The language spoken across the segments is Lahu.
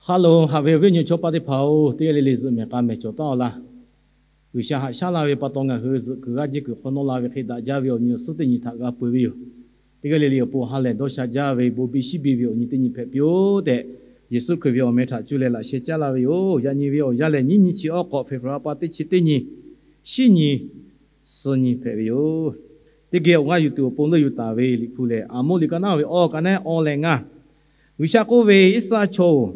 Hello, haꞈ ve awˬ viˉ awˬ nyi chaw paˆ teˇ hpaˍ-oˬ, teˇ g'aˇ le le zuhꞈ mehˍ k'a mehˍ cawˬ taˉ-aw laˇ. G'uiˬsha haꞈ shaˉ laˇ ve pa taw ngaˬ hui zuhꞈ kuiˬ g'aˇ jiˇ kuiˬ hk'awꞈ nawˉ la ve hk'e daꞈ jaˇ ve awˬ nyi awˬ suhˉ teˇ nyi htaꞈ g'a peu ve yoˬ. Teˇ g'aˇ le le awˬ pon ha lehˬ dawˇ sha jaˇ ve bon biˇ shiˉ biˇ ve awˬ nyi teˇ nyi hpehꞈ piˇ-oˆ tehꞈ, Yeˍsuˆ Hkriꞈ ve awˬ meh htaꞈ cuˇ leh laꞈ sheh caˉ laˇ ve yoˬ. Yaꞈ nyi ve awˬ yanˇ lehˬ, nyiˇ nyi chi awˇ k'awꞈ February pa teˇ chi teˇ nyi, shiˉ nyi suh nyi hpehꞈ ve yoˬ. Teˇ geh awˬ g'aˇ yuˬ tuˬ awˬ pon leuˆ yuˬ taˍ ve Liꞈ hpu lehˬ, Aˍmoˉ liꞈ ka naˉ ve awˇ ka naˉ awˇ leh ngaˇ. G'uiˬsha k'oˆ ve, Iˉsaˍreˍlaˆ chaw-oˬ,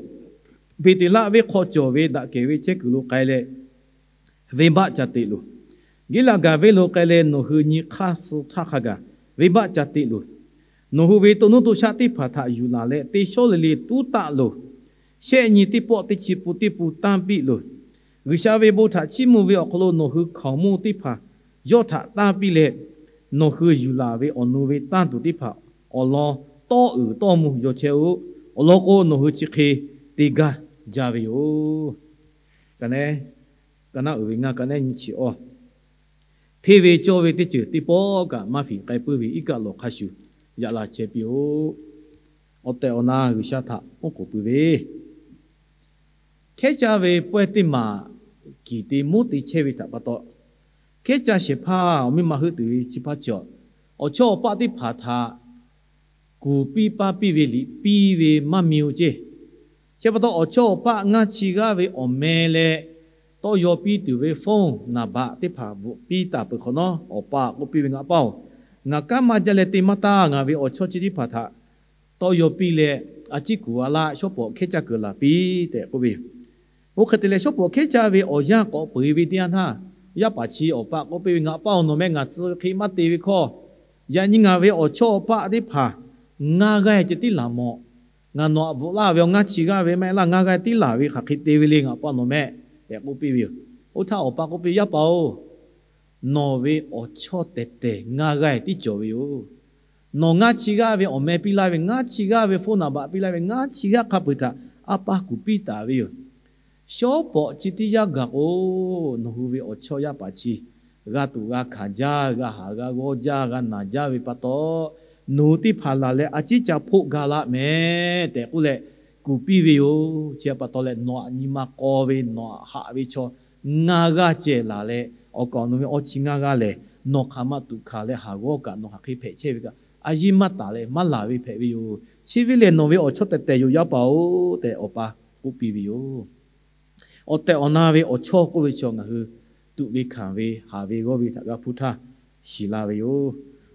Beˍteˍlaˆ venˇ hk'aw cawˬ ve daꞈ kehˬ ve chehˇ kuiˬ lo k'ai leh, venˇbaˆ ca teꞈ loˬ. Giˉlaˍgaˍ venˇ lo k'ai leh nawˬ hui nyi hk'aˇ suh htaˇ hk'a gaˬ venˇbaˆ ca teꞈ loˬ. Nawˬ hui ve to nuˇ to shaˆ teˇ hpaˍ htaꞈ yuˬ laˬ leh teˇ shawˉ le le tuˉ taˆ loˬ. Shehˆ nyi teˇ pawˆ teˇ chi pun teˇ pun tanˇ piˇ loˬ. G'uiˬsha ve bon htaꞈ chiˇ mvuh ve awˬ hk'aw lo nawˬ hui hkaoˍmonˇ teˇ hpaˍ yawˇ htaꞈ tanˇ piˇ leh, nawˬ hui yuˬ laˬ ve awˬ nu ve tanˇ tuˬ teˇ hpaˍ awˬ lawn tawˇ uiˍ tawˇ mvuh yaw chehˇ-oˆ. Awˬ lawn k'o, nawˬ hui chi hk'e te gaˇ jaˇ ve yoˬ. Ka naˉ, ka naˉ uiˍ ve ngaˇ, ka naˉ nyi chi awˇ. Hteˇ ve cawˇ ve teˇ ceuˬ teˇ pawˆ kaꞈ maˇ fiˍ k'ai puiˉ ve iˉ kaˆ lawˬ hk'a shuˍ yaꞈ la chehˇ piˇ-oˆ. Awˬ tehˬ awˬ na G'uiˬsha htaꞈ oˉ k'oˍ pui ve, hkehˉ caˇ ve pawehˇ teˇ maˬ kiˬ te monˉ te chehˇ ve htaꞈ pa taw, hkehˉ caˇ shehˍ hpaˇ awˬ miˇ ma heuˆ tuˬ ve chi hpaˇ chi awˬ, awˬ chawˇ awˬ paˆ teˇ hpaˍ htaꞈ kuˬ piˇ paˇ piˇ ve liꞈ piˇ ve maˇ miˬ-oˬ ceˇ. Chi pa taw awˬ chawˇ awˬ paˆ ngaˇ chi g'aˇ ve awˬ meh leh tawˇ yaw piˇ tuˬ ve phone naˍ baꞈ teˇ hpaˍ bvuhꞈ piˇ taˍ peuˬ hk'awꞈ nawˉ, awˬ pa k'oˆ piˇ ve, Ngaˬ paˆ-oˬ, ngaˬ kanˉ maˇ jaˇ leh te maˇ taˇ. Ngaˬ ve awˬ chawˇ chi teˇ hpaˍ htaꞈ tawˇ yaw piˇ leh, a ciˉ kuˬ a laˇ, shawˉ pawˍ hkehˉ caˇ kuiˬ laˬ piˇ tehꞈ k'oˆ ve yoˬ. Oˇ hk'e te leh shawˉ pawˍ hkehˉ caˇ ve awˬ yanˇ k'awꞈ peu eˬ ve teˇ yanˇ htaˇ, yaˇ paˍ chi awˬ pa k'oˆ piˇ ve, Ngaˬ paˆ-oˬ, nawˬ meh ngaˬ tcuh ve hk'e maˇ te ve hkawˇ, yaꞈ nyi ngaˬ ve awˬ chawˇ awˬ paˆ teˇ hpaˍ ngaˇ g'aˇ ceh tiˉ laˬ mawˬ. Ngaˬ nawˬ htaꞈ bvuhꞈ laˇ ve awˬ ngaˇ chi g'aˇ ve maˇ heˆ laˇ, ngaˇ g'aˇ tiˉ laˬ ve hk'aˬ hk'e te ve le ngaˬ paˆ nawˬ meh tehꞈ k'oˆ piˇ ve yoˬ. Oˇ htaˇ awˬ pa k'oˆ piˇ, Yaˇ paˍ-oˬ, nawˬ ve awˬ chawˇ tehˬ tehˬ ngaˇ g'aˇ tiˉ cawˬ ve yoˬ. Nawˬ ngaˇ chi g'aˇ ve awˬ meh piˇ laˇ ve, ngaˇ chi g'aˇ ve phone naˍ baꞈ piˇ laˇ ve, ngaˇ chi g'aˇ hk'a peu-eˬ htaꞈ a pa kuˬ piˇ taˍ ve yoˬ. Shawˉ pawˍ chi teˇ yanˇ gaˬ k'o, nawˬ hui ve awˬ chawˇ yaˇ paˍ chi g'a tuꞈ g'a hkanˍ jaˇ, g'a haˍ g'a g'awˇ jaˇ, g'a naˬ jaˇ ve pa taw, nawˬ hui teˇ hpaˍ laˬ leh a ciˉ ca hpoˆ ga laˇ meh tehꞈ k'oˆ leh kuˬ piˇ ve yoˬ. Chi pa taw leh nawˬ htaꞈ nyi ma k'aw ve, nawˬ htaꞈ haꞈ ve chaw ngaˇ g'aˇ ceh laˬ leh, awˬ kaˍ awˬ nu ve awˇ chi ngaˇ g'aˇ lehˬ, nawˬ hk'aˬ ma tuꞈ hkanˍ leh haˍ g'awˇ kaꞈ nawˬ hk'aˬ hk'e hpehꞈ chehˇ ve kaꞈ a yiˇ maˇ taˍ leh maˇ laˬ ve hpehꞈ ve yoˬ. Chi ve lehˬ nawˬ ve awˬ chawˇ tehˬ tehˬ yoˬ yaˇ paˍ-oˬ tehꞈ awˬ pa k'oˆ piˇ ve yoˬ. Awˬ tehˬ awˬ na ve awˬ chawˇ k'oˆ ve chi ngaˬ hui tuꞈ ve hkanˍ ve haˍ ve g'awˇ ve htaꞈ g'a hpuˇ htaˇ shiˍ la ve yoˬ.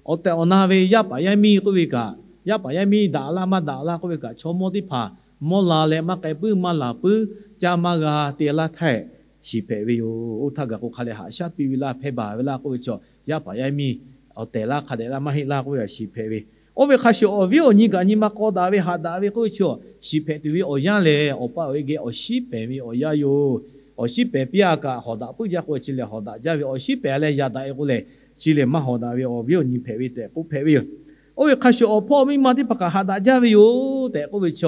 Awˬ tehˬ awˬ na ve yaˇ paˍ yaˇ miˇ k'oˆ ve kaꞈ, yaˇ paˍ yaˇ miˇ daꞈ laˇ maˇ daꞈ laˇ k'oˆ ve kaꞈ, chaw mawˇ teˇ hpaˍ mawˇ la leh maˇ k'ai puiˉ maˇ laˬ puiˉ, caˇ maˇ g'a te laˇ htaˇ shiˍ hpehꞈ ve yoˬ. Oˇ htaˇ gaˬ k'o hk'a dehꞈ haꞈ shaˉ piˇ ve laˇ, hpehˇ baˬ ve laˇ k'oˆ ve chi yaˇ paˍ yaˇ miˇ awˬ tehˬ laˇ hk'a dehꞈ laˇ maˇ heˆ laˇ k'oˆ ve kaꞈ shiˍ hpehꞈ ve. Oˇ ve hk'a shuˍ awˬ viˉ awˬ nyi kaꞈ nyi ma k'aw daꞈ ve haꞈ daꞈ ve k'oˆ ve chi shiˍ hpehꞈ tuˬ ve awˬ yanˇ lehˬ, awˬ pa awˬ e geh awˬ shiˉ pehˍ ve awˬ yanˇ yoˬ. Awˬ shiˉ pehˍ piˇ-a kaꞈ hawˍ daꞈ puiˉ jaˇ k'o chi lehˬ hawˍ daꞈ jaˇ ve, awˬ shiˉ pehˍ leh yaꞈ daꞈ-e k'o lehˬ, chi lehˬ maˇ hawˍ daꞈ ve awˬ viˉ awˬ nyi hpehꞈ ve tehꞈ k'oˆ hpehꞈ ve yoˬ. Oˇ ve hk'a shuˍ awˬ hpawˇ miˇ ma teˇ hpaˍ kaꞈ haꞈ daꞈ jaˇ ve yoˬ tehꞈ k'oˆ ve chi,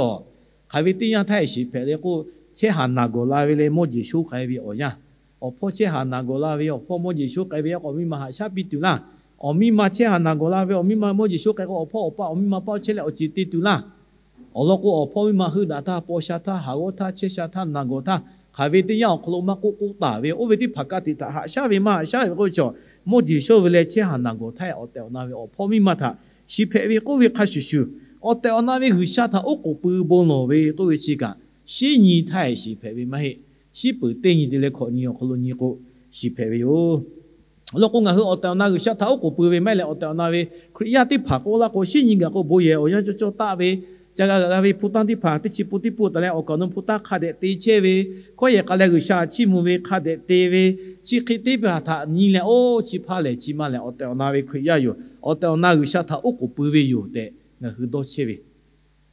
hk'aˬ ve teˇ yanˇ htaˇ shiˍ hpehꞈ le k'o, chehˇ haˍ naˬ gawˬ la ve leh mawˇ jeˬ shoˉ k'ai ve awˬ yanˇ, awˬ hpawˇ chehˇ haˍ naˬ gawˬ la ve awˬ hpawˇ mawˇ jeˬ shoˉ k'ai ve yaˇ k'o miˇ ma haꞈ shaˉ piˇ tuˬ laˇ. Awˬ miˇ ma chehˇ haˍ naˬ gawˬ la ve awˬ miˇ ma mawˇ jeˬ shoˉ k'ai k'o, awˬ hpawˇ awˬ pa awˬ miˇ ma paˇ chehˇ leh awˬ ceˬ te tuˬ laˇ. Awˬ lawn k'o, awˬ hpawˇ miˇ ma heuˆ daꞈ htaˇ, paw sha htaˇ, haˍ g'awˇ htaˇ, chehˇ sha htaˇ, naˬ gawˬ htaˇ, hk'aˬ ve teˇ yanˇ awˬ hk'aw lo maˇ k'oˆ k'oˆ taˍ ve, oˇ ve teˇ hpaˍ ka tiꞈ htaꞈ haꞈ shaˉ ve maˇ haꞈ shaˉ ve k'oˆ ve chi, mawˇ jeˬ shoˉ ve leh chehˇ haˍ naˬ gawˬ htaˇ awˬ tehˬ awˬ na ve awˬ hpawˇ miˇ ma htaꞈ shiˍ hpehꞈ ve k'oˆ ve hk'a shuˍ shuˍ, awˬ tehˬ awˬ na ve G'uiˬsha htaꞈ oˉ k'oˍ pui bon lawˬ ve k'oˆ ve chi kaꞈ, shiˉ nyi htaˇ shiˍ hpehꞈ ve maˇ heˆ. Shiˉ peuˬ teˇ nyi te leh hkawꞈ nyi awˬ hk'aw lo nyi k'o, shiˍ hpehꞈ ve yoˬ. Awˬ lawn k'o, ngaˬ hui awˬ tehˬ awˬ na G'uiˬsha htaꞈ oˉ k'oˍ pui ve maˇ heˆ leh, awˬ tehˬ awˬ na ve Hkriꞈ yaˇ teˇ hpaˍ k'oˆ laˇ k'o, shiˉ nyi gaˬ k'o bon yehˬ awˬ yanˇ cawˇ cawˇ taˆ ve, ca g'a g'a ve hpu tanˇ teˇ hpaˍ teˇ chi pun teˇ pun taˍ leh awˬ kaˍ awˬ nu hpu tanˇ hk'a dehꞈ te chehˇ ve, hkawˇ yehˬ k'a leh G'uiˬsha chiˇ mvuh ve hk'a dehꞈ te ve, chi hk'e teˇ hpaˍ htaꞈ nyi leh, oˇ chi hpaˇ lehˬ chi maˇ lehˬ awˬ tehˬ awˬ na ve Hkriꞈ yaˇ yoˬ, awˬ tehˬ awˬ na G'uiˬsha htaꞈ oˉ k'oˍ pui ve yoˬ tehꞈ ngaˬ hui dawˇ chehˇ ve.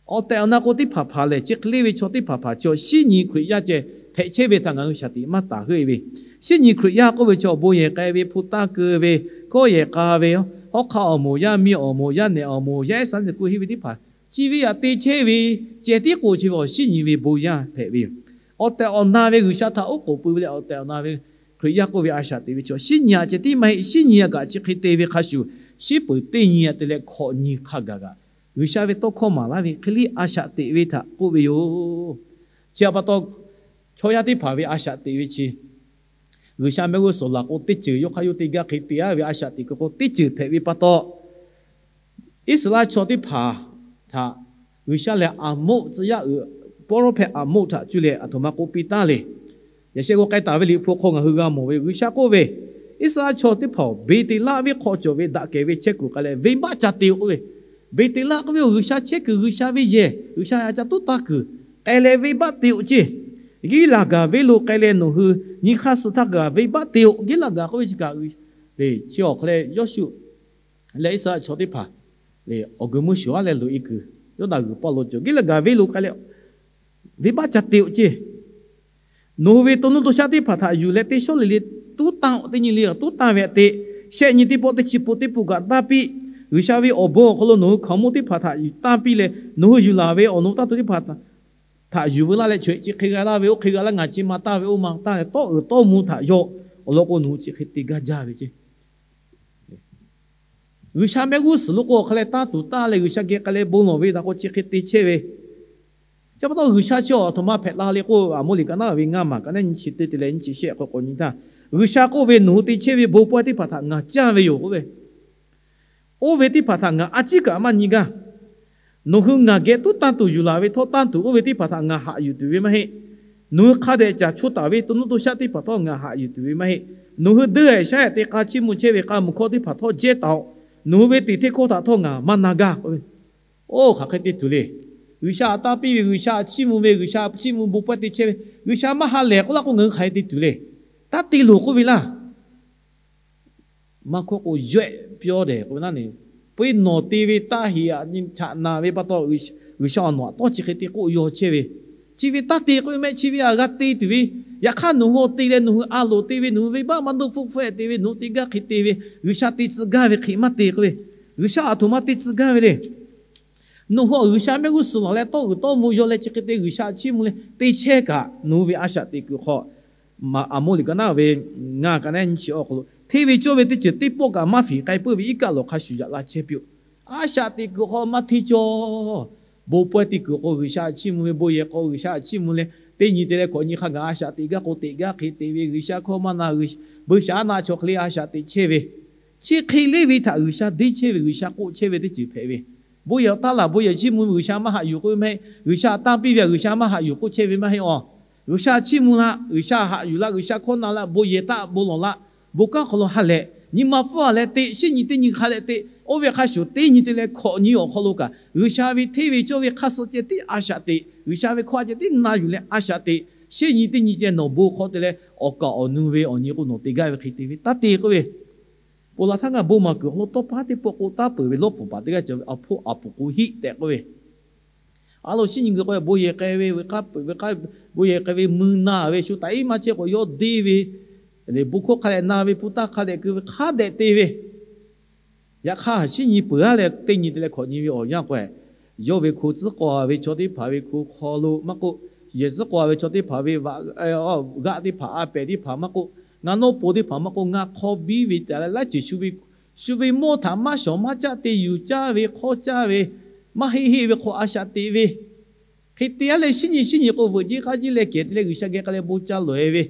Awˬ tehˬ awˬ na k'o teˇ hpaˍ hpaˍ lehˬ, chi hk'e le ve chaw teˇ hpaˍ hpaˍ chaw shiˉ nyi Hkriꞈ yaˇ ceh hpehꞈ chehˇ ve htaꞈ ngaˬ hui shaˍ tiꞈ maˇ taˍ heuˆ-e ve. Shiˉ nyi Hkriꞈ yaˇ k'oˆ ve chaw bon yehˬ k'ai ve, hpu tanˇ keu ve, hkawˇ yehˬ k'a ve, hawˉ hk'aˆ awˬ moˍ, yaˇ miˇ awˬ moˍ, yaˇ nehˬ awˬ moˍ, yaˇ ehˉ saˍ teꞈ kuˬ heˆ ve teˇ hpaˍ, chi ve htaꞈ te chehˇ ve ceh tiˉ k'o chi ve awˬ shiˉ nyi ve bon yaˇ hpehꞈ ve yoˬ. Awˬ tehˬ awˬ na ve G'uiˬsha htaꞈ oˉ k'oˍ pui ve leh awˬ tehˬ awˬ na ve Hkriꞈ yaˇ k'oˆ ve a shaꞈ teꞈ ve chaw shiˉ nyi-a ceh tiˉ maˇ heˆ. Shiˉ nyi-a kaꞈ chi hk'e te ve hk'a shuˍ, shiˉ peuˬ teˇ nyi-a te leh hkawꞈ nyi hk'a gaˬ kaꞈ, G'uiˬsha ve tawˇ hkawˇ maˍ laˇ ve hk'e le a shaꞈ teꞈ ve htaꞈ k'oˆ ve yoˬ. Chi htaꞈ pa taw, chaw yaˇ teˇ hpaˍ ve a shaꞈ teꞈ ve chi, G'uiˬsha mehˆ g'uˇ suhˍ laˬ k'o teˇ ceuˬ, yawˇ hk'aˇ yawˇ te gaˇ hk'e te-a ve a shaꞈ teꞈ kuiˬ k'o teˇ ceuˬ hpehꞈ ve pa taw, Iˉsaˍreˍlaˆ chaw teˇ hpaˍ htaꞈ G'uiˬsha lehˬ Aˍmoˆ tcuh yaˇ uiˍ, prophet Aˍmoˆ htaꞈ cuˇ leh aˬ htoꞈ ma k'oˆ piˇ taˍ le. Yaꞈ sheh k'o k'ai taˍ ve Liꞈ hpu hk'aw ngaˬ hui g'a mawˬ ve, G'uiˬsha k'oˆ ve, Iˉsaˍreˍlaˆ chaw teˇ hpaˍ-oˬ, Beˍteˍlaˆ venˇ hk'aw cawˬ ve daꞈ kehˬ ve chehˇ kuiˬ k'ai leh venˇbaˆ ca te-o k'oˆ ve. Beˍteˍlaˆ k'oˆ ve-oˬ, G'uiˬsha chehˇ kuiˬ, G'uiˬsha ve yehˬ, G'uiˬsha a ca tuˉ tanˇ kuiˬ k'ai leh venˇbaˆ te-o ceˇ. Giˉlaˍgaˍ venˇ lo k'ai leh nawˬ hui nyi hk'aˇ suh htaˇ kaꞈ venˇbaˆ te-o. Giˉlaˍgaˍ k'oˆ ve chi kaꞈ, chi awˬ hk'aw leh Yawˇshuˆ leh Iˉsaˍreˍlaˆ chaw teˇ hpaˍ lehˬ, awˬ g'uiˬ mvuhˇ shuˍ-aˉ leh loꞈ-e kuiˬ, Yawˇdanˍ g'uiˬ paw lo cawˬ. Giˉlaˍgaˍ venˇ lo k'ai leh venˇbaˆ ca te-o ceˇ. Nawˬ hui ve to nuˇ to shaˆ teˇ hpaˍ htaꞈ yuˬ leh teˇ shawˉ le le tuˉ tanˇ-o. Teˇ nyi le tuˉ tanˇ ve aꞈ te. Shehˆ nyi teˇ pawˆ teˇ chi pun teˇ pun kaꞈ tanˇ piˇ. G'uiˬsha ve awˬ bon awˬ hk'aw lo nawˬ hui hkaoˍmonˇ teˇ hpaˍ htaꞈ tanˇ piˇ leh, nawˬ hui yuˬ laˬ ve awˬ nu tanˇ tuˬ teˇ hpaˍ htaꞈ yuˬ veu laˇ leh, chaw-e chi hk'e g'a laˇ ve, oˇ hk'e g'a laˇ, ngaˬ chi ma tanˇ ve, oˇ ma tanˇ leh tawˇ uiˍ tawˇ mvuh htaꞈ yaw awˬ lawn k'o, nawˬ hui chi hk'e te gaˇ jaˇ ve ceˇ. G'uiˬsha mehˆ g'uˇ suhˍ lo k'o, awˬ hk'aˇ leh tanˇ tuˬ tanˇ leh G'uiˬsha geh k'ai leh bon lawˬ ve htaꞈ k'o, chi hk'e te chehˇ ve. Chi pa taw, G'uiˬsha chi awˬ htoꞈ ma hpehꞈ la le k'o, Aˍmoˆ liꞈ ka naˉ ve ngaˇ maˬ ka naˉ nyi chi teˇ te leh nyi chi shehˆ hk'aw k'awꞈ nyi htaˇ, G'uiˬsha k'oˆ ve, Nawˬ hui te chehˇ ve bon pawehˇ teˇ hpaˍ htaꞈ ngaˬ canˇ ve yoˬ k'oˆ ve. Oˇ ve teˇ hpaˍ htaꞈ ngaˬ a ciˉ kaꞈ maˇ nyi gaˇ. Nawˬ hui ngaˬ geh tuˉ tanˇ tuˬ yuˬ laˬ ve htawˇ, tanˇ tuˬ oˇ ve teˇ hpaˍ htaꞈ ngaˬ haꞈ yuˬ tuˬ ve maˇ heˆ. Nawˬ hui hk'a dehꞈ caˬ cho taˍ ve to nuˇ to shaˆ teˇ hpaˍ htawˇ ngaˬ haꞈ yuˬ tuˬ ve maˇ heˆ. Nawˬ hui deuˇ-e shaˉ-e te k'a chiˇ mvuh chehˇ ve k'a muiˬ hkawˇ teˇ hpaˍ htawˇ jehˇ taˍ-oꞈ. Nawˬ hui ve teꞈ hteˇ hkawˇ htaꞈ htawˇ ngaˬ maˇ na gaˇ k'oˆ ve. Oˇ hk'aˬ hk'e te tuˬ le. G'uiˬsha htaꞈ tanˇ piˇ ve, G'uiˬsha htaꞈ chiˇ mvuh ve, G'uiˬsha chiˇ mvuh bon pawehˇ te chehˇ ve, G'uiˬsha maˇ ha lehˬ k'oˆ laˇ k'o, ngaˬ hui hk'aˬ hk'e te tuˬ le. Taˇ te loˬ k'oˆ ve laˇ. Maˇ hkawˇ k'o, yawehˆ pyawˇ dehˬ k'oˆ ve naˉ ne, peuˬ nawˬ te ve taˇ heꞈ aꞈ nyi chaꞈ naˍ ve pa taw, G'uiˬsha awˬ nawˬ aꞈ tawˇ chi hk'e te k'oˆ yaw chehˇ ve. Chi ve taˇ te k'oˆ ve mehˆ, chi ve aꞈ g'a te tuˬ ve. Yaꞈ hk'aˇ nawˬ hui awˬ te leh nawˬ hui a loˍ te ve, nawˬ hui venˇbaˆ maˇ dawˇ hpfuhˆ hpfuhˆ-e te ve, nawˬ hui te gaˇ hk'e te ve, G'uiˬsha te tcuh gaˇ ve hk'e maˇ te k'oˆ ve. G'uiˬsha aˬ htoꞈ ma te tcuh gaˇ ve le. Nawˬ hui awˬ G'uiˬsha mehˆ g'uˇ suhˍ laˬ leh tawˇ uiˍ tawˇ mvuh yaw leh chi hk'e te G'uiˬsha chiˇ mvuh leh te chehˇ kaꞈ, nawˬ hui ve a shaꞈ teꞈ kuiˬ hk'aw, Aˍmoˆ liꞈ ka naˉ ve ngaˇ ka naˉ nyi chi awˬ hk'aw lo, hteˇ ve cawˇ ve teˇ ceuˬ teˇ pawˆ kaꞈ maˇ fiˍ k'ai peuˬ ve iˉ kaˆ lawˬ hk'a shuˍ yaꞈ la chehˇ piˇ-oˆ. A shaꞈ teꞈ kuiˬ hk'aw maˇ hteˇ cawˇ. Bon pawehˇ te kuiˬ k'o G'uiˬsha chiˇ mvuh ve, bon yehˬ k'o G'uiˬsha chiˇ mvuh leh, teˇ nyi te leh hkawꞈ nyi hk'a gaˬ a shaꞈ teꞈ gaˇ k'o teꞈ gaˇ hk'e te ve, G'uiˬsha hkawˇ maˇ na, G'uiˬsha beuꞈ shaˍ aˉ naˆ chaw hk'e le a shaꞈ teꞈ chehˇ ve. Chi hk'e le ve htaꞈ G'uiˬsha deˇ chehˇ ve, G'uiˬsha k'oˆ chehˇ ve teˇ ceuˬ hpehꞈ ve. Bon yehˬ awˬ taˇ laˬ, bon yehˬ chiˇ mvuh ve G'uiˬsha maˇ haꞈ yuˬ k'oˆ ve maˇ heˆ. G'uiˬsha tanˇ piˇ ve htaꞈ G'uiˬsha maˇ haꞈ yuˬ k'oˆ chehˇ ve maˇ heˆ awˬ. G'uiˬsha chiˇ mvuh laˇ, G'uiˬsha haꞈ yuˬ laˇ, G'uiˬsha hkawˇ na laˇ, bon yehˬ taˆ bon lawˬ laˇ, bon kanˉ hk'aw lo ha lehˬ, nyi ma pfuhˇ-a leh teꞈ, shinˉ nyi teˇ nyi hk'a leh teꞈ, oˇ ve hk'a shuˍ teˇ nyi te leh hkawꞈ nyi awˬ hk'aw lo kaꞈ, G'uiˬsha ve hteˇ ve cawˇ ve hk'aˇ suh ceh tiˉ a shaꞈ teꞈ, G'uiˬsha ve hkawˇ a ceh tiˉ na yuˬ leh a shaꞈ teꞈ, shinˉ nyi teˇ nyi ceh nawˬ bon hk'aw te leh awˬ kaˍ awˬ nu ve awˬ nyi k'o nawˬ te gaˇ ve hk'e te ve taˇ te k'oˆ ve. Ponˬ laˬ htaˇ ngaˬ bon maˍ kuiˬ awˬ hk'aw lo tawˇ paˉ teˇ pawˆ k'o taˇ peuˬ ve lawˇ pfuhˍ paˍ teˇ g'aˇ cawˬ ve, aˬ hpoˆ aˬ puˍ k'o hiˆ tehꞈ k'oˆ ve. A lo shinˉ nyi g'uiˬ k'o bon yehˬ k'ai ve, bon yehˬ k'ai ve mui na ve shu taꞈ iˉ maˇ chehˇ k'o yawˇ deˇ ve, bon hkawˇ hk'a dehꞈ na ve, hpu taˇ hk'a dehꞈ keu ve hk'a dehꞈ te ve. Yaꞈ hk'aˇ shinˉ nyi peuˬ-a leh teˇ nyi te leh hkawꞈ nyi ve awˬ yanˇ k'o, yawˇ ve hko tcuhˉ k'aw ve chaw teˇ hpaˍ ve hko hk'aw lo maˇ k'oˆ, yehˬ tcuhˉ k'aw ve chaw teˇ hpaˍ ve g'aˆ teˇ hpaˍ, a pehˍ teˇ hpaˍ maˇ k'oˆ, ngaˬ nawˇ po teˇ hpaˍ maˇ k'oˆ, ngaˬ hk'aw biˇ ve taˍ leh laiˉ ceuˬ shu ve mawˇ htaꞈ maˇ shawˍ maˇ caˆ te yuˬ caˇ ve hk'awˇ caˇ ve, maˇ heˆ heˆ ve hk'aw a shaꞈ teꞈ ve hk'e te-a leh shinˉ nyi shinˉ nyi k'o veuꞈ jiˇ k'aˇ jiˇ leh kehˬ te leh G'uiˬsha geh k'ai leh bon ca lawˬ-e ve,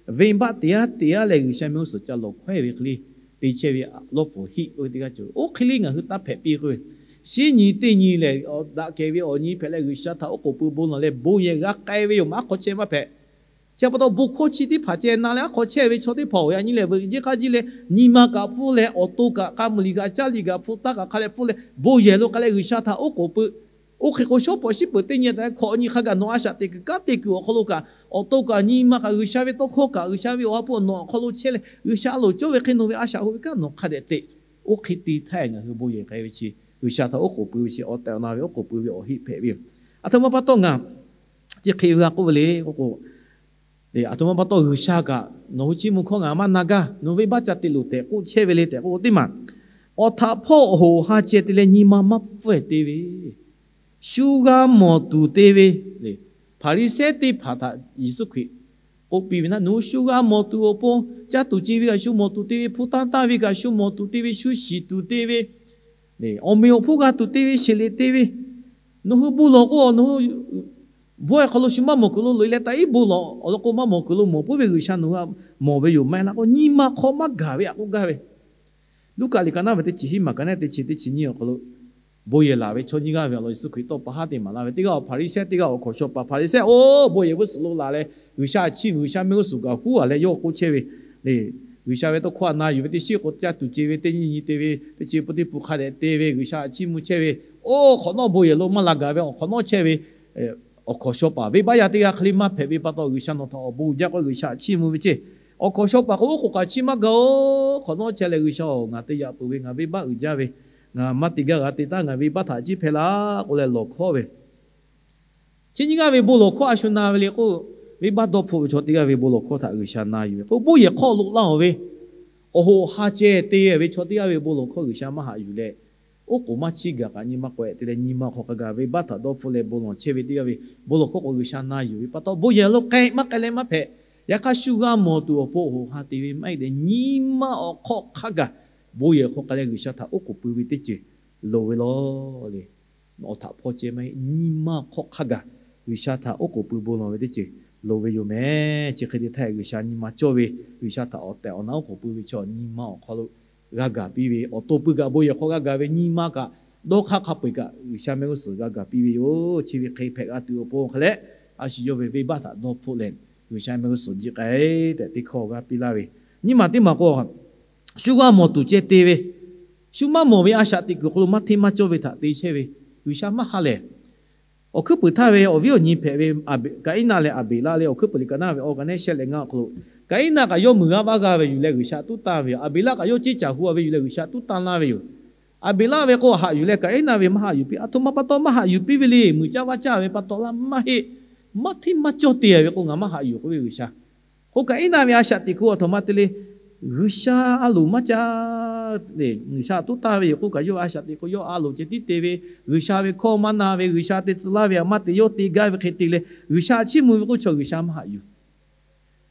venˇbaˆ teˇ-a teˇ-a leh G'uiˬsha mehˆ g'uˇ suhˍ ca lawˬ hkawehˇ ve hk'e le, te chehˇ ve lawˇ pfuhˍ hiˆ k'oˆ ve teˇ g'aˇ cawˬ ve. Oˇ hk'e le ngaˬ hui taˇ hpehꞈ piˇ k'oˆ ve, shinˉ nyi teˇ nyi lehˬ daꞈ kehˬ ve awˬ nyi hpehꞈ leh G'uiˬsha htaꞈ oˉ k'oˍ pui bon lawˬ leh bon yehˬ g'a k'ai ve yoˬ. Maˇ aˉ hk'aw chehˇ maˇ hpehꞈ. Chi pa taw bon hkawˇ chi teˇ hpaˍ ceh na leh aˉ hk'aw chehˇ ve chaw teˇ hpaˍ awˬ yaꞈ nyi lehˬ veuꞈ jiˇ k'aˇ jiˇ leh nyi ma kaꞈ pfuhˇ leh awˬ to kaꞈ k'a mvuh liꞈ kaꞈ caˇ liꞈ kaꞈ hpu taˇ kaꞈ hk'a leh pfuhˇ leh bon yehˬ lo k'ai leh G'uiˬsha htaꞈ oˉ k'oˍ pui. Oˇ hk'e k'o shawˉ pawˍ shiˉ peuˬ teˇ nyi taꞈ hkawꞈ nyi hk'a gaˬ nawˬ a shaꞈ teꞈ kuiˬ kanˉ te kuiˬ awˬ hk'aw lo kaꞈ awˬ to kaꞈ nyi ma kaꞈ G'uiˬsha ve tawˇ hkawˇ kaꞈ G'uiˬsha ve awˬ ha hpu awˬ nawˬ awˬ hk'aw lo chehˇ leh G'uiˬsha a loˍ cawˇ ve hk'e nawˬ ve a shaꞈ hoꞈ ve kanˉ nawˬ hk'a dehꞈ teꞈ. Oˇ hk'e te htaˇ ngaˬ hui bon yehˬ k'ai ve chi G'uiˬsha htaꞈ oˉ k'oˍ pui ve chi awˬ tehˬ awˬ na ve oˉ k'oˍ pui ve awˬ heˆ hpehꞈ ve yoˬ. Aˬ htoꞈ ma pa taw ngaˬ chi hk'e ve g'a k'oˆ ve le k'o k'o, aˬ htoꞈ ma pa taw G'uiˬsha kaꞈ nawˬ hui chiˇ mvuh hkawˇ ngaˬ maˇ na gaˇ, nawˬ hui venˇbaˆ ca te loˬ tehꞈ k'oˆ chehˇ ve le tehꞈ k'oˆ k'o teˇ maˬ, awˬ htaꞈ hpawˇ awˬ hoꞈ awˬ ha ceh te leh nyi ma maˇ pfuhˇ-e te ve, shu g'a mawˬ tuˬ te ve, Hpaˍriˍsehˇ teˇ hpaˍ htaꞈ Yeˍsuˆ Hkriꞈ k'oˆ piˇ ve naˉ, nawˬ hui shu g'a mawˬ tuˬ awˬ pon, caˇ tuˬ ce ve kaꞈ shu mawˬ tuˬ te ve, hpu tanˇ tanˇ ve kaꞈ shu mawˬ tuˬ te ve, shu shiˍ tuˬ te ve, awˬ meꞈ awˬ hponˇ g'a tuˬ te ve, sheˍ leꞈ te ve, nawˬ hui bon lawˬ k'o nawˬ hui Bon awˬ hk'aw lo shu maˇ mawˬ kuiˬ lo loꞈ-e leh taꞈ iˉ bon lawˬ awˬ lawn k'o, maˇ mawˬ kuiˬ lo mawˬ puiˉ ve G'uiˬsha nawˬ hui maˍ ve yoˬ maˇ heˆ laˇ k'o, nyi ma hk'aw maˇ gaˬ ve aꞈ k'oˆ gaˇ ve. Luˉkaꞈ liꞈ ka naˉ ve teˇ chi hiˉ maˬ ka naˉ teˇ chi teˇ chi nyiˇ awˬ hk'aw lo bon yehˬ laˬ ve chaw nyiˇ g'aˇ ve awˬ lawn Yeˍsuˆ Hkriꞈ tawˇ pa haˉ te maˍ laˇ ve. Teˇ g'aˇ awˬ Hpaˍriˍsehˇ, teˇ g'aˇ awˬ hkawnˍ shaw paˍ Hpaˍriˍsehˇ, oˇ bon yehˬ g'uˇ suhˍ lo laˬ leh G'uiˬsha a chiˇ mvuh, G'uiˬsha mehˆ g'uˇ suhˍ gaˬ huˉ a leh yawˇ k'oˆ chehˇ ve le. G'uiˬsha ve tawˇ hkawˇ htaꞈ na yuˬ ve teˇ shiˉ k'o, caˇ tuˬ ce ve, teˇ nyiˇ nyi te ve, teˇ chi peuˬ teˇ peuˬ hk'a dehꞈ te ve, G'uiˬsha a chiˇ mvuh chehˇ ve, oˇ hk'awꞈ nawˉ bon yehˬ lo maˇ la gaˬ ve awˬ hk'awꞈ nawˉ chehˇ ve, awˬ hkawnˍ shaw paˍ venˇbaˆ yaˇ teˇ g'aˇ hk'e le maˇ hpehꞈ ve pa taw, G'uiˬsha nawˬ htaꞈ awˬ bon uiˍ jaˇ k'o G'uiˬsha a chiˇ mvuh ve ceˇ. Awˬ hkawnˍ shaw paˍ k'o oˉ k'oˍ kaꞈ chiˇ maˇ gaˬ-oˬ. Hk'awꞈ nawˉ chehˇ leh, G'uiˬsha-oˬ, ngaˬ te yaꞈ peuˬ ve, ngaˬ venˇbaˆ uiˍ jaˇ ve, ngaˬ maˇ te gaˇ g'a te taˉ, ngaˬ venˇbaˆ htaꞈ ciˉ hpehˇ laˇ k'oˆ leh lawˬ hkawˉ ve. Chi nyiˇ g'aˇ ve bon lawˬ hkawˇ a shu na ve le k'o, venˇbaˆ dawˇ hpfuhˆ ve chaw teˇ g'aˇ ve bon lawˬ hkawˇ htaꞈ G'uiˬsha na yuˬ ve k'o, bon yehˬ hk'aw loꞈ laˇ-oˬ ve, awˬ hoꞈ ha ceh te ve chaw teˇ g'aˇ ve bon lawˬ hkawˇ G'uiˬsha maˇ haꞈ yuˬ leh, oˉ k'oˍ maˇ chiˇ gaˬ kaꞈ nyi ma k'awehꞈ te leh, nyi ma hk'aw hk'a gaˬ venˇbaˆ htaꞈ dawˇ hpfuhˆ leh bon lawˬ chehˇ ve teˇ g'aˇ ve bon lawˬ hkawˇ k'o G'uiˬsha na yuˬ ve pa taw, bon yehˬ lo k'ai maˇ k'ai leh maˇ hpehꞈ. Yaꞈ hk'aˇ, shu g'a mawˬ tuˬ awˬ pon awˬ hoꞈ ha te ve maˇ heˆ leh, nyi ma awˬ hk'aw hk'a gaˬ bon yehˬ hk'aw k'ai leh G'uiˬsha htaꞈ oˉ k'oˍ pui ve teˇ ceuˬ loˍ ve law le. Awˬ htaꞈ hpawˇ ceh maˇ heˆ, nyi ma hk'aw hk'a gaˬ G'uiˬsha htaꞈ oˉ k'oˍ pui bon lawˬ ve teˇ ceuˬ loˍ ve yoˬ mehˍ. Chi hk'e te htaˇ, G'uiˬsha nyi ma cawˇ ve, G'uiˬsha htaꞈ awˬ tehˬ awˬ na oˉ k'oˍ pui ve chaw nyi ma awˬ hk'aw lo g'a gaˬ piˇ ve, awˬ to pui kaꞈ bon yehˬ hk'aw g'a gaˬ ve, nyi ma kaꞈ dawˇ hk'aˇ hk'a peu-eˬ kaꞈ G'uiˬsha mehˆ g'uˇ suhˍ g'a gaˬ piˇ ve yoˬ. Chi ve hk'e hpehꞈ g'a tuˬ awˬ pon hk'e leh, a shu yawˇ ve venˇbaˆ htaꞈ dawˇ hpfuhˆ leh G'uiˬsha mehˆ g'uˇ suhˍ jiˆ k'ai tehꞈ teˇ hkawˇ g'a piˇ laˇ ve. Nyiˇ maˬ teˇ maˬ k'o, shu g'a mawˬ tuˬ ceh te ve, shu maˇ mawˬ ve a shaꞈ teꞈ kuiˬ awˬ hk'aw lo maˇ hteˇ maˇ cawˇ ve htaꞈ te chehˇ ve, G'uiˬsha maˇ ha lehˬ. Awˬ hkuiˉ puiˍ htaˇ ve awˬ viˉ awˬ nyi hpehꞈ ve Kaˍiˉnaˆ leh Aˍbeˍlaˆ le. Awˬ hkuiˉ puiˍ liꞈ ka naˉ ve awˬ ka nehˉ shehˆ leh ngaˇ awˬ hk'aw lo, Kaˍiˉnaˆ kaꞈ yawˇ meuˍ g'aˇ vaˇ g'aˇ ve yuˬ leh G'uiˬsha tuˉ tanˇ ve yoˬ. Aˍbeˍlaˆ kaꞈ yawˇ ceˇ caˬ hu-a ve yuˬ leh G'uiˬsha tuˉ tanˇ laˇ ve yoˬ. Aˍbeˍlaˆ ve k'o haꞈ yuˬ leh Kaˍiˉnaˆ ve maˇ haꞈ yuˬ piˇ. Aˬ htoꞈ ma pa taw maˇ haꞈ yuˬ piˇ ve le. Muiˬ caˇ vaˇ caˇ ve pa taw laˇ maˇ heˆ. Maˇ hteˇ maˇ cawˇ te ve k'o, ngaˬ maˇ haꞈ yuˬ k'oˆ ve G'uiˬsha. K'o Kaˍiˉnaˆ ve a shaꞈ teꞈ kuˬ aˬ htoꞈ ma te le. G'uiˬsha a loˍ maˇ caˇ le. G'uiˬsha tuˉ tanˇ ve yoˬ k'oˆ kaꞈ, yawˇ ve a shaꞈ teꞈ k'o yawˇ a loˍ ceh tiˉ te ve, G'uiˬsha ve hkawˇ maˇ na ve, G'uiˬsha te tcuh laˇ ve htaꞈ maˇ te, yawˇ te gaˇ ve hk'e te leh G'uiˬsha chiˇ mvuh ve k'oˆ chaw G'uiˬsha maˇ haꞈ yuˬ.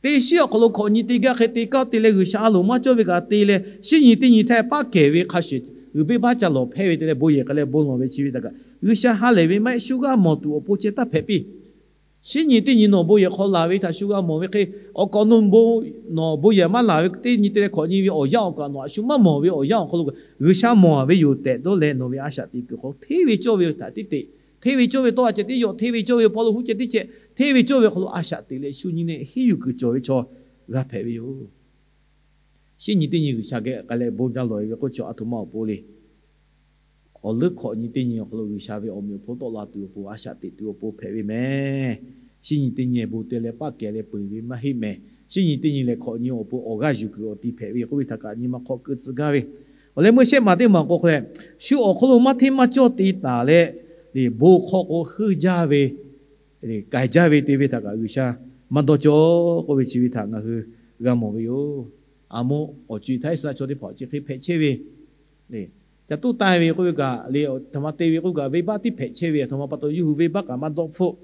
Teˇ shiˉ awˬ hk'aw lo hkawꞈ nyi te gaˇ hk'e te kaˇ te leh, G'uiˬsha a loˍ maˇ cawˇ ve kaꞈ te leh, shinˉ nyi teˇ nyi htaˇ paˆ kehˬ ve hk'a shuˍ, g'uiˬ venˇbaˆ ca lawˬ hpehˇ ve te leh, bon yehˬ k'ai leh bon lawˬ ve chi ve htaꞈ kaꞈ G'uiˬsha ha lehˬ ve maˇ heˆ. Shu g'a mawˬ tuˬ awˬ pon ceh taˇ hpehꞈ piˇ. Shinˉ nyi teˇ nyi nawˬ bon yehˬ hk'aw laˬ ve htaꞈ shu g'a mawˬ ve hk'e, awˬ kaꞈ nawˬ bon, nawˬ bon yehˬ maˇ laˬ ve teˇ nyi te leh hkawꞈ nyi ve awˬ yanˇ awˬ kaꞈ nawˬ a shu maˇ mawˬ ve awˬ yanˇ awˬ hk'aw lo kaꞈ G'uiˬsha mawˬ ve yoˬ tehꞈ dawˇ leh, nawˬ ve a shaꞈ teꞈ kuiˬ hk'aw hteˇ ve cawˇ ve htaꞈ tiˉ teꞈ, hteˇ ve cawˇ ve tawˇ a ceh tiˉ yaw, hteˇ ve cawˇ ve hpaw lo huˉ ceh tiˉ ceh, hteˇ ve cawˇ ve hk'aw lo a shaꞈ teꞈ leh shu nyi leh henˇ yuˬ kuiˬ cawˬ ve chaw g'a hpehꞈ ve yoˬ. Shinˉ nyi teˇ nyi G'uiˬsha geh k'ai leh bon jaˇ lawˬ-e ve k'oˆ chaw aˬ htoꞈ ma awˬ pon le. Awˬ leuˉ hkawꞈ nyi teˇ nyi awˬ hk'aw lo G'uiˬsha ve awˬ meꞈ awˬ hpon tawˆ la tuˬ awˬ pon a shaꞈ teꞈ tuˬ awˬ pon hpehꞈ ve mehˍ. Shinˉ nyi teˇ nyi bon te leh paˆ kehˬ leh peuˬ ve maˇ heˆ mehˍ. Shinˉ nyi teˇ nyi lehˬ hkawꞈ nyi awˬ pon awˬ g'aˇ yuˬ kuiˬ awˬ ti hpehꞈ ve k'oˆ ve htaꞈ kaꞈ nyi ma hk'aw keu tcuh gaˇ ve. Awˬ leh meuˇ shehˆ maˬ teˇ maˬ k'o hk'e leh, shu awˬ hk'aw lo maˇ hteˇ maˇ cawˇ te taˍ leh, bon hk'aw k'o heuˆ jaˇ ve, k'ai jaˇ ve te ve htaꞈ kaꞈ G'uiˬsha maˇ dawˇ cawˇ k'oˆ ve chi ve htaꞈ ngaˬ hui g'a mawˬ ve yoˬ. Aˬ moˍ awˬ co-e htaˇ Iˉsaˍreˍlaˆ chaw teˇ hpaˍ chi hk'e hpehꞈ chehˇ ve, ca tuˉ tanˇ ve k'oˆ ve kaꞈ le, aˬ htoꞈ ma te ve k'oˆ kaꞈ venˇbaˆ tiˉ hpehꞈ chehˇ ve, aˬ htoꞈ ma pa taw yawˇ hui venˇbaˆ kaꞈ maˇ dawˇ hpfuhˆ.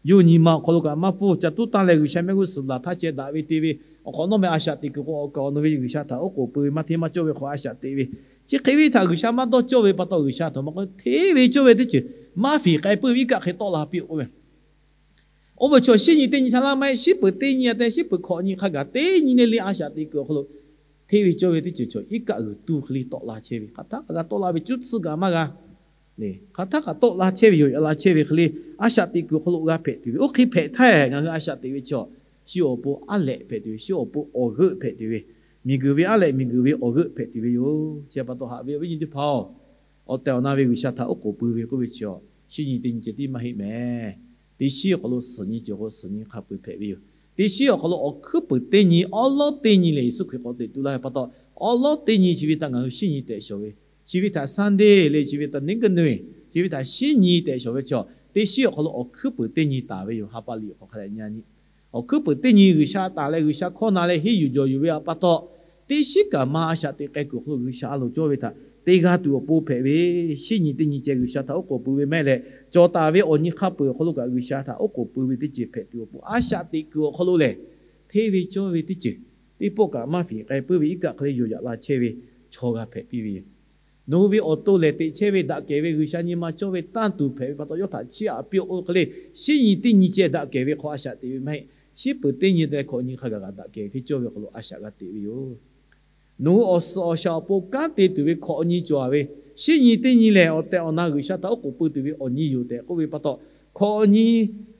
Yawˇ nyi ma awˬ hk'aw lo kaꞈ maˇ pfuhˇ. Ca tuˉ tanˇ leh G'uiˬsha mehˆ g'uˇ suhˍ laˬ htaˇ ceh daꞈ ve te ve, awˬ hk'awꞈ nawˉ meh a shaꞈ teꞈ kuiˬ k'o awˬ kaˍ awˬ nu ve G'uiˬsha htaꞈ oˉ k'oˍ pui ve maˇ hteˇ maˇ cawˇ ve hk'aw a shaꞈ teꞈ ve, chi hk'e ve htaꞈ G'uiˬsha maˇ dawˇ cawˇ ve pa taw G'uiˬsha htaꞈ maˇ k'oˆ hteˇ ve cawˇ ve teˇ ceuˬ maˇ fiˍ k'ai puiˉ ve iˉ kaˆ hk'e tawˆ la piˇ-oˆ k'oˆ ve. Oˇ ve chaw shinˉ nyi teˇ nyi htaˇ laˇ maˇ heˆ, shinˉ peuˬ teˇ nyi a te shinˉ peuˬ hkawꞈ nyi hk'a gaˬ teˇ nyi le le a shaꞈ teꞈ kuiˬ awˬ hk'aw lo hteˇ ve cawˇ ve teˇ ceuˬ chaw iˉ kaˆ g'uiˬ tuˇ hk'e le tawˆ la chehˇ ve, hk'aˬ htaˇ kaꞈ g'a tawˆ la ve cuˇ tsuhˇ kaꞈ maˇ g'a le. Hk'aˬ htaˇ kaꞈ tawˆ la chehˇ ve yoˬ. Yaꞈ la chehˇ ve hk'e le a shaꞈ teꞈ kuiˬ awˬ hk'aw lo g'a hpehꞈ tuˬ ve, oˇ hk'e hpehꞈ htaˇ ngaˬ hui a shaꞈ teꞈ ve chaw, shu awˬ pon aˉ lehꞈ hpehꞈ tuˬ ve, shu awˬ pon awˬ g'euˆ hpehꞈ tuˬ ve, miˬguiˬ ve aˉ lehꞈ miˬguiˬ ve awˬ g'euˆ hpehꞈ tuˬ ve yoˬ. Chi pa taw haꞈ ve awˬ viˉ nyi teˇ hpaˍ-oˬ, awˬ tehˬ awˬ na ve G'uiˬsha htaꞈ oˉ k'oˍ pui ve k'oˆ ve chi, shinˉ nyi teˇ nyi ceh tiˉ maˇ heˆ mehˍ. Teˇ shinˉ awˬ hk'aw lo suhˍ nyi cawˬ k'o suhˍ nyi hk'a peu-eˬ hpehꞈ ve yoˬ. Teˇ shinˉ awˬ hk'aw lo awˬ hkuiˉ puiˍ teˇ nyi awˉ lawˉ teˇ nyi lehˬ Yeˍsuˆ Hkriꞈ k'awꞈ teꞈ tu laˇ ve pa taw, awˉ lawˉ teˇ nyi chi ve htaꞈ ngaˬ hui shinˉ nyi tehꞈ shawˍ ve, chi ve htaꞈ Sunday le, chi ve htaꞈ နင်္ဂနွေ, chi ve htaꞈ shinˉ nyi tehꞈ shawˍ ve chaw, teˇ shinˉ awˬ hk'aw lo awˬ hkuiˉ puiˍ teˇ nyi taˍ ve yoˬ. Ha pa liꞈ hk'aw hk'a leh nyi a nyi, awˬ hkuiˉ puiˍ teˇ nyi G'uiˬsha taˍ leh G'uiˬsha hkawˇ na leh henˇ yuˬ jawˬ yuˬ ve pa taw, teˇ shinˉ kaꞈ ma a shaꞈ teꞈ k'ai kuiˬ awˬ hk'aw lo G'uiˬsha a loˍ cawˇ ve htaꞈ te g'a tuˬ awˬ pon hpehꞈ ve, shinˉ nyi teˇ nyi ceh G'uiˬsha htaꞈ oˉ k'oˍ pui ve mehˆ leh, cawˬ taˍ ve awˬ nyi hk'a peu-eˬ awˬ hk'aw lo kaꞈ G'uiˬsha htaꞈ oˉ k'oˍ pui ve teˇ ceuˬ hpehꞈ tuˬ awˬ pon a shaꞈ teꞈ kuiˬ awˬ hk'aw lo lehˬ, hteˇ ve cawˇ ve teˇ ceuˬ teˇ pawˆ kaꞈ maˇ fiˍ k'ai puiˉ ve iˉ kaˆ hk'e le yoˬ. Yaꞈ la chehˇ ve chaw g'a hpehꞈ piˇ ve yoˬ. Nawˬ hui ve awˬ to lehˬ, teꞈ chehˇ ve daꞈ kehˬ ve G'uiˬsha nyi ma cawˇ ve tanˇ tuˬ hpehꞈ ve pa taw, yawˇ htaꞈ chiˇ aꞈ piˇ-oˆ k'oˆ hk'e le, shinˉ nyi teˇ nyi ceh daꞈ kehˬ ve hk'aw a shaꞈ teꞈ ve maˇ heˆ. Shinˉ peuˬ teˇ nyi te hkawꞈ nyi hk'a gaˬ kaꞈ daꞈ kehˬ ve hteˇ cawˇ ve awˬ hk'aw lo a shaꞈ g'a teꞈ ve yoˬ. Nawˬ hui awˬ suhˍ awˬ shaˍ awˬ pon kanˉ te tuˬ ve hkawꞈ nyi cawˬ-a ve, shinˉ nyi teˇ nyi lehˬ, awˬ tehˬ awˬ na G'uiˬsha htaꞈ oˉ k'oˍ pui tuˬ ve awˬ nyi yoˬ tehꞈ k'oˆ ve pa taw, hkawꞈ nyi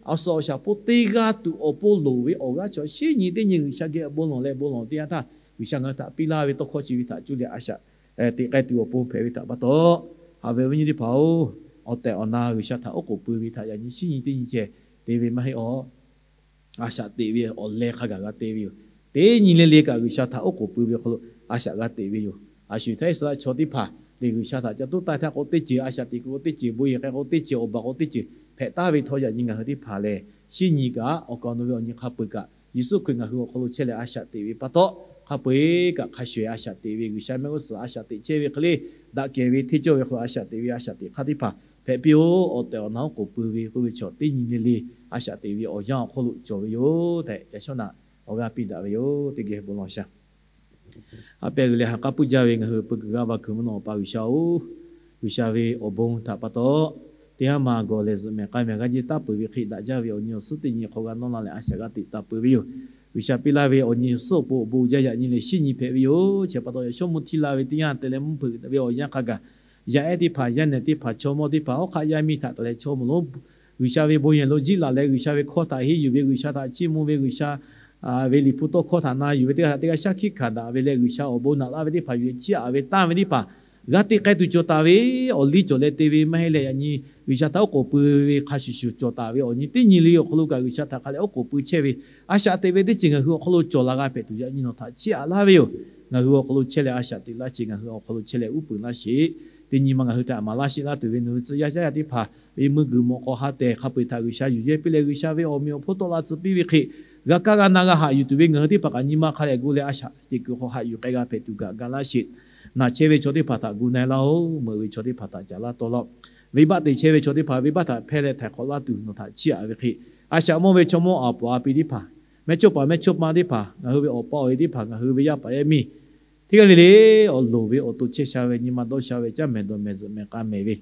awˬ suhˍ awˬ shaˍ awˬ pon te g'a tuˬ awˬ pon loˍ ve awˬ g'aˇ chaw shinˉ nyi teˇ nyi G'uiˬsha geh bon lawˬ leh bon lawˬ teˇ yanˇ htaˇ, G'uiˬsha ngaˬ hui htaꞈ piˇ laˇ ve tawˇ hkawˇ chi ve htaꞈ cuˇ leh a shaꞈ teꞈ k'ai tuˬ awˬ pon hpehꞈ ve htaꞈ pa taw, haꞈ ve awˬ viˉ nyi teˇ hpaˍ-oˬ, awˬ tehˬ awˬ na G'uiˬsha htaꞈ oˉ k'oˍ pui ve htaꞈ yaꞈ nyi shinˉ nyi teˇ nyi ceh te ve maˇ heˆ-aˬ. A shaꞈ teꞈ ve awˬ leh hk'a gaˬ g'a te ve yoˬ. Teˇ nyi le le kaꞈ G'uiˬsha htaꞈ oˉ k'oˍ pui ve hk'aw lo a shaꞈ g'a teꞈ ve yoˬ. A shu htaˇ Iˉsaˍreˍlaˆ chaw teˇ hpaˍ lehˬ, G'uiˬsha htaꞈ ca tuˉ taˇ htaˇ k'o teˇ ceuˬ a shaꞈ teꞈ kuiˬ k'o teˇ ceuˬ, bon yehˬ k'ai k'o teˇ ceuˬ, awˬ baˬ k'o teˇ ceuˬ hpehꞈ taˍ ve htawˇ, yaꞈ nyi ngaˬ hui teˇ hpaˍ lehˬ, shinˉ nyi kaꞈ awˬ kaˍ awˬ nu ve awˬ nyi hk'a peu-eˬ kaꞈ, Yeˍsuˆ Hkriꞈ ngaˬ hui awˬ hk'aw lo chehˇ leh a shaꞈ teꞈ ve pa taw, hk'a peu-eˬ kaꞈ hk'a shuˍ shuˍ a shaꞈ teꞈ ve, G'uiˬsha mehˆ g'uˇ suhˍ a shaꞈ teꞈ chehˇ ve hk'e le, daꞈ kehˬ ve hteˇ cawˇ ve hk'aw lo a shaꞈ teꞈ ve a shaꞈ teꞈ hk'aˇ teˇ hpaˍ hpehꞈ piˇ-oˆ. Awˬ tehˬ awˬ na oˉ k'oˍ pui ve k'oˆ ve chaw teˇ nyi le le a shaꞈ teꞈ ve awˬ yanˇ awˬ hk'aw lo cawˬ ve yoˬ tehꞈ, yaꞈ shawˉ naꞈ awˬ g'aˇ piˇ daꞈ ve yoˬ. Teˇ geh bon lawˬ shaˍ. A pehˬ g'uiˬ leh ha k'aˉ puiˉ jaˇ ve ngaˬ hui peu kuiˬ g'aˇ va kuiˬ mvuhˇ naw Awˬ pa G'uiˬsha-oˬ, G'uiˬsha ve awˬ bon htaꞈ pa taw, teˇ haˉ ma gawˬ leh zuhꞈ mehˍ k'ai mehˍ g'a jeˇ taˇ peuˬ ve hk'e, daꞈ jaˇ ve awˬ nyi awˬ suhˉ teˇ nyi hk'aw g'a nawˇ la leh a shaꞈ g'a teꞈ taˍ peuˬ ve yoˬ. G'uiˬsha piˇ laˇ ve awˬ nyi awˬ suhˉ awˬ pon awˬ bon jaˇ, yaꞈ nyi lehˬ shinˉ nyi hpehꞈ ve yoˬ. Chi pa taw yaꞈ shawˉ mvuhˇ htiˇ la ve teˇ yanˇ te leh mvuhˇ hpeuꞈ ve awˬ yanˇ hk'a gaˬ, yaˇ ehˉ teˇ hpaˍ, yaˇ nehˬ teˇ hpaˍ, chaw mawˇ teˇ hpaˍ, hawˉ hk'aˆ yaˇ miˇ htaꞈ taˍ leh chaw moˍ lonˉ G'uiˬsha ve bon yehˬ lo jiˆ laˬ leh, G'uiˬsha ve hkawˇ htaꞈ henˇ yuˬ ve, G'uiˬsha htaꞈ chiˇ mvuh ve, G'uiˬsha ve liꞈ hpu tawˇ hkawˇ htaꞈ na yuˬ ve teˇ g'aˇ htaꞈ teˇ g'aˇ shaˉ hkiˆ hkanˍ daꞈ ve leh, G'uiˬsha awˬ bon naꞈ laˇ ve teˇ hpaˍ yuˬ leh chiˇ aꞈ ve tanˇ ve teˇ hpaˍ g'a te k'ai tuˬ cawˬ taˍ ve, awˬ liˇ cawˬ leh te ve maˇ heˆ leh, yaꞈ nyi G'uiˬsha htaꞈ oˉ k'oˍ pui ve hk'a shuˍ shuˍ cawˬ taˍ ve awˬ nyi teˇ nyi le awˬ hk'aw lo kaꞈ G'uiˬsha htaꞈ hk'a leh oˉ k'oˍ pui chehˇ ve, a shaꞈ teꞈ ve teˇ ceuˬ ngaˬ hui awˬ hk'aw lo cawˬ la g'a hpehꞈ tuˬ yaꞈ nyi nawˬ htaꞈ chiˇ aꞈ laˇ ve yoˬ. Ngaˬ hui awˬ hk'aw lo chehˇ leh a shaꞈ teꞈ laˇ sheˍ. Ngaˬ hui awˬ hk'aw lo chehˇ leh uˉ peunˍ laˇ sheˍ. Teˇ nyi ma ngaˬ hui htaꞈ maˍ laˇ sheˍ laˇ tuˬ ve nawˬ hui tcuh yaˇ caˇ yaˇ teˇ hpaˍ ve meuˇ g'uiˬ mawꞈ k'aw ha tehˬ hk'a peu-eˬ htaꞈ G'uiˬsha yuˬ yehˇ piˇ leh, G'uiˬsha ve awˬ meꞈ awˬ hponˇ tawˆ la tcuh piˇ ve hk'e, g'a kaˇ g'a na g'a haꞈ yuˬ tuˬ ve ngaˬ hui teˇ hpaˍ kaꞈ nyi ma hk'a leh gu leh a shaꞈ teꞈ kuiˬ hk'aw haꞈ yuˬ k'ai g'a hpehꞈ tuˬ kaꞈ ga laˇ sheˍ. Naˬ chehˇ ve chaw teˇ hpaˍ htaꞈ gu na-e laˇ-oˬ. Meuꞈ ve chaw teˇ hpaˍ htaꞈ caˍ laˇ tawˆ laˇ-oˬ. Venˇbaˆ te chehˇ ve chaw teˇ hpaˍ venˇbaˆ htaꞈ hpehˇ leh htaiˍ hk'awꞈ laˇ tuˬ nawˬ htaꞈ chiˇ aꞈ ve hk'e, a shaꞈ mawˇ ve chaw mawˇ aˍ paˍ a pi teˇ hpaˍ, mehˇchawˇpaˍ mehˇchawˇma teˇ hpaˍ, ngaˬ hui ve awˬ pa awˬ e teˇ hpaˍ, ngaˬ hui ve yaˇ paˍ yaˇ miˇ teˇ g'aˇ le le awˬ loˍ ve awˬ to chehˇ sha ve, nyi ma dawˇ sha ve, caˇ mehˍ dawˬ mehˍ zuhꞈ mehˍ k'a mehˍ ve,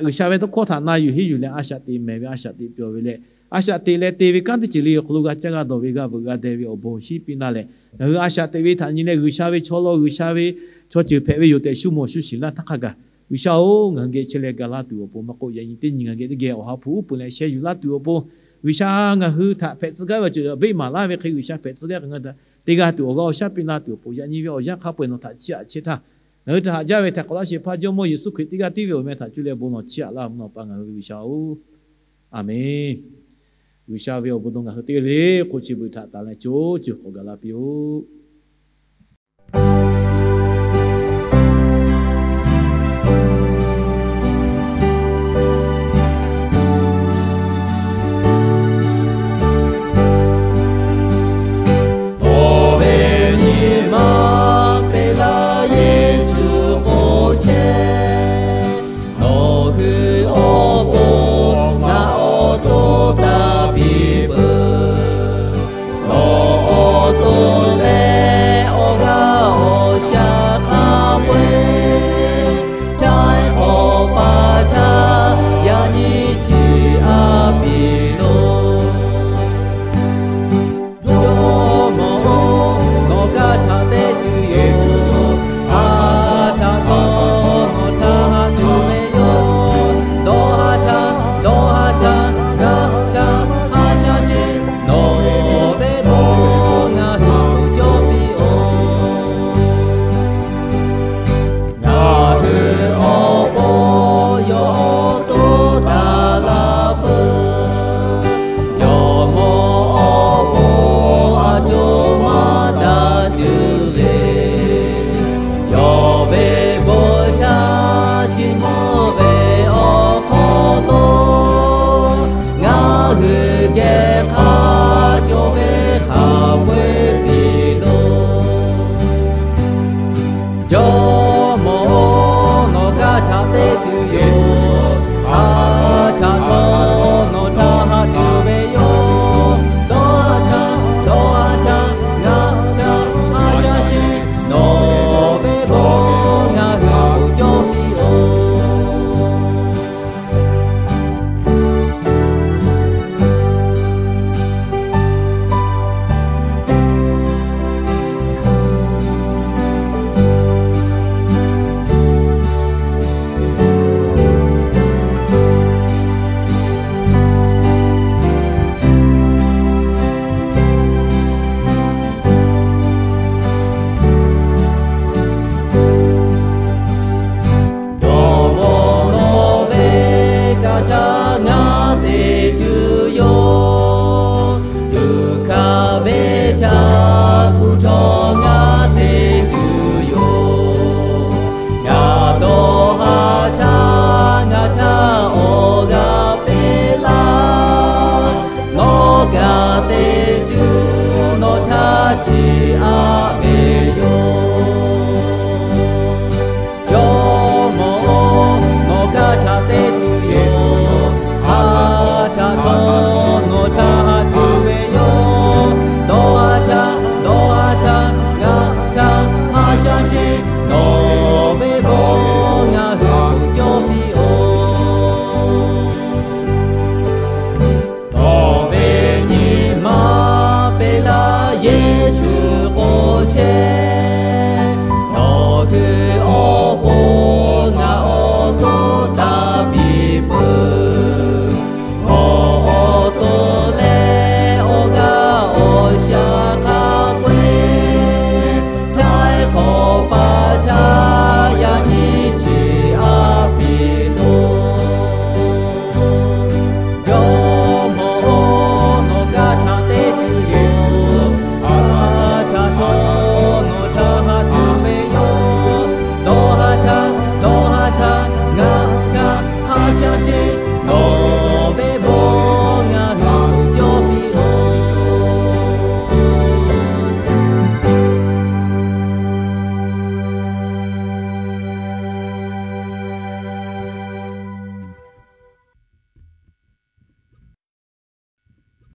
G'uiˬsha ve tawˇ hkawˇ htaꞈ na yuˬ henˇ yuˬ leh a shaꞈ teꞈ mehˍ ve, a shaꞈ teꞈ pyawˬ ve leh, a shaꞈ teꞈ leh te ve kanˉ teˇ ceuˬ le awˬ hk'aw lo g'a caˇ g'a dawˬ ve, g'a veuꞈ g'a deh ve awˬ bon shinˉ piˇ laˇ leh, ngaˬ hui a shaꞈ teꞈ ve htaꞈ nyi leh G'uiˬsha ve chaw law, G'uiˬsha ve chaw ceuˬ hpehꞈ ve yoˬ tehꞈ shu mawˬ shu shiˍ laˇ htaˇ hk'a gaˬ, G'uiˬsha-oˬ, ngaˬ hui geh chehˇ leh ga laˇ tuˬ awˬ pon maˇ k'oˆ, yaꞈ nyi teˇ nyi ngaˬ geh teˇ geh awˬ ha hpu uˉ peunˍ leh sheh yuˬ laˇ tuˬ awˬ pon, G'uiˬsha ngaˬ hui htaꞈ hpehꞈ tcuh gaˇ ve awˬ ceuˬ beˆ maˍ laˇ ve hk'e, G'uiˬsha hpehꞈ tcuh gaˇ ngaˬ hui htaꞈ te g'a tuˬ awˬ g'aˇ awˬ shaˉ piˇ laˇ tuˬ awˬ pon, yaꞈ nyi ve awˬ yanˇ hk'a peu-eˬ nawˬ htaꞈ chiˇ aꞈ chehˇ htaˇ, ngaˬ hui htaꞈ haꞈ jaˇ ve htaiˍ hk'awꞈ laˇ sheˍ hpaˇ Jawˇmawˇ Yeˍsuˆ Hkriꞈ teˇ g'aˇ tiˉ ve awˬ meh htaꞈ cuˇ leh bon lawˬ chiˇ aꞈ laˇ mvuhˇ naw pa ngaˬ hui ve G'uiˬsha-oˬ, Aˍmenˬ. G'uiˬsha ve awˬ bon dawˇ ngaˬ hui teˇ g'aˇ le le hk'oˆ chi beuꞈ htaꞈ tanˍ leh co ceuˬ k'awꞈ gaˬ la piˇ-oˆ.